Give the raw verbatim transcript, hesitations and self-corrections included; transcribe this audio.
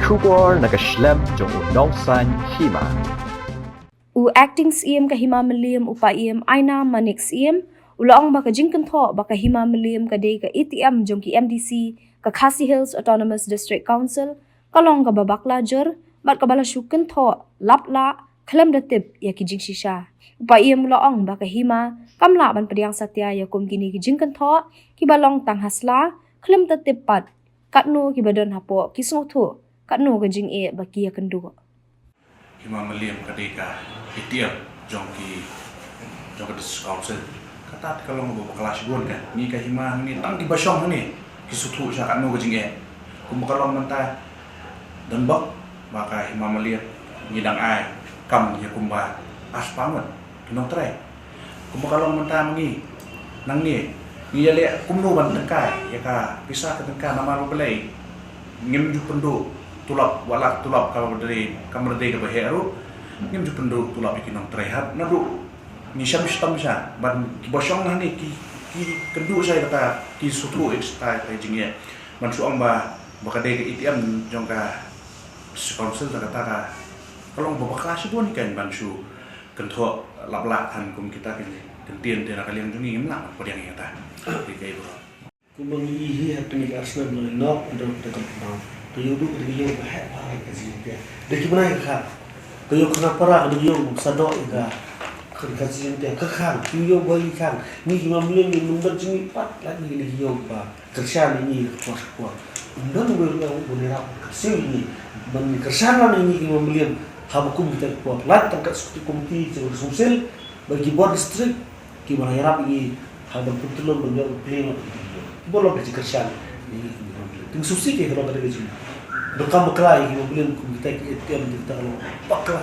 Khubor na ka shlem jong u nongsan hima. U Acting Syiem ka Hima Mylliem, u Paiem Aina Manik Syiem, u la ong ba ka jingkynthoh ba ka Hima Mylliem ka dei ka A T M jong ki M D C ka Khasi Hills Autonomous District Council ka long kaba bakla jur bad kaba la shu kynthoh lap lah khlem da tip ïa ki jingshisha. U Paiem u la ong ba ka hima kam lah ban pdiang satia ïa kum kine ki jingkynthoh kiba long tang ha sla khlem da tip pat katno kiba don hapoh ki sngewthuh, katno ka jingeh ba ki ïakynduh. Hima Mylliem ka dei ka A T M jong ki, jong ka District Council. Kata te ka long ba bakla shibun ka. Ngi ka hima hangne, tang kiba shong hangne ki sngewthuh sha katno ka jingeh. Kumba ka long mynta, don bok ba ka Hima Mylliem ngi dang ai kam ïa kumba ar spah ngut ki nongtrei. Kumba ka long mynta ma ngi, nangne ngi ïaleh kumno ban tyngkai ïa ka pisa ka tyngka, namar ba balei ngim ju pynduh tulop, wat la tulop kaba dei, kam dei kaba heh ruh, ngim ju pynduh tulop ïa ki nongtrei. Hap naduh ngi shem shitom sha ban, kiba shong hangne ki, ki kynduh sha ïa kata, ki sngewthuh ïa kata ka jingeh. Ban shu ong ba, ba ka dei ka A T M jong ka District Council, kata ka, ka long ba bakla shibun kan ban shu kynthoh lap lah than kum kita ki kyntien te na ka liang jong ngi, ngim lah ban pdiang ïa kata. Te kaei baroh. Kumba ngi ïohi ha kine ki ar snem la ïa ngi, ïa ngi ka ïoh duh ka ïoh ba heh ba ka jingim te. Da ki bnai ka khang, ka ïoh khynnah para ka ïoh sa doh ïa ka, ka jingim te ka khang, ki ïoh ba ïa khang. Ngi ki Hima Mylliem ngi, mynta jingim pat la ngi, ngi ïoh ba kyrshan ïa ngi ka por sha ka por. Ym don uwei ruh uba ïarap kyrshan ïa ngi ban kyrshan ïa ngi ki Hima Mylliem haba kum kita ki por. Lait tang ka executive committee jong ka council bad ki board district kiba la ïarap ïa ngi ha ban pyntyllun ban ïoh ban plie noh. Kiba long ka jingkyrshan ïa ngi ki Hima Mylliem. Te sngewsih ki, ka long kata ka jing, donkam bakla ïa ki Hima Mylliem kum kita ki A T M, kita ka long bakla.